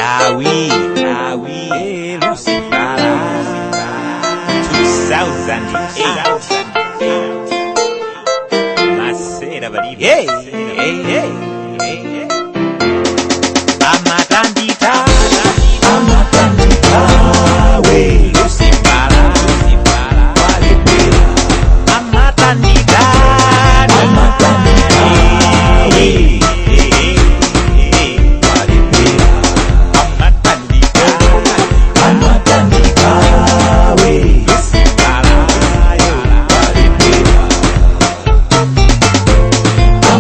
Tawi, Tawi, Lucifera, 2008. Masera balibe. Hey, hey, hey, hey. Amatandita, Amatandita, we. Lucifera, Lucifera, Amatandita, Amatandita, we. Amatandita, Amatandita, we. Lucifera,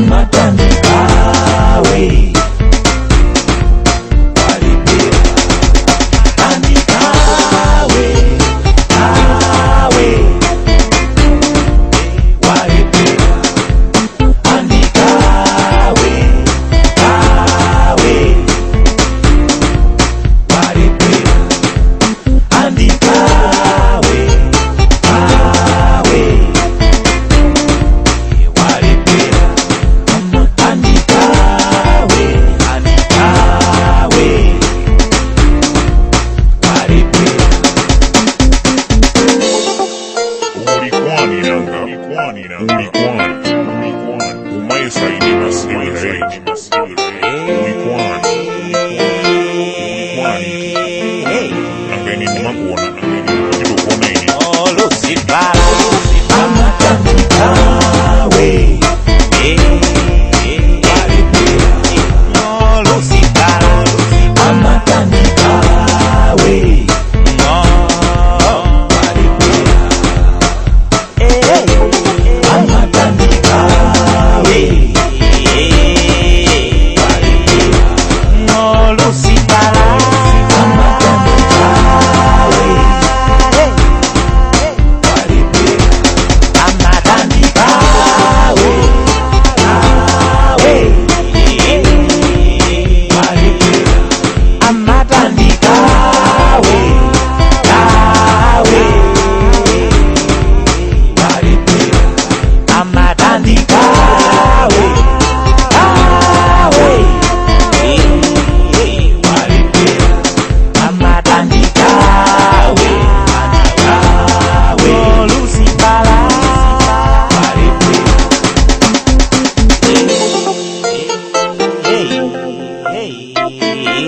Amatandita, we. Andika, we. Awe. Walipira. Andika, we. Awe. Walipira. Andika, we. Awe. Walipira. Andika, we. Awe. Walipira. Ulikwani nanga, ulikwani nanga, ulikwani, ulikwani, umayesaini masewera, ulikwani, ulikwani, nanga ini ndimakuona, nanga ini ndikuona ini. Oh, Lucifera, Amatandika, we. Walipira. Oh, Lucifera, Amatandika, we. oh, Walipira. Amatandika, we. Walipira. oh, Lucifera, Amatandika, we. Walipira. Amatandika, we. Awe. Walipira. Amatandika, we. Awe. Walipira. Amatandika, we. Awe. Walipira. Amatandika, we. Awe. oh, Lucifera. Walipira. Hey, hey, hey.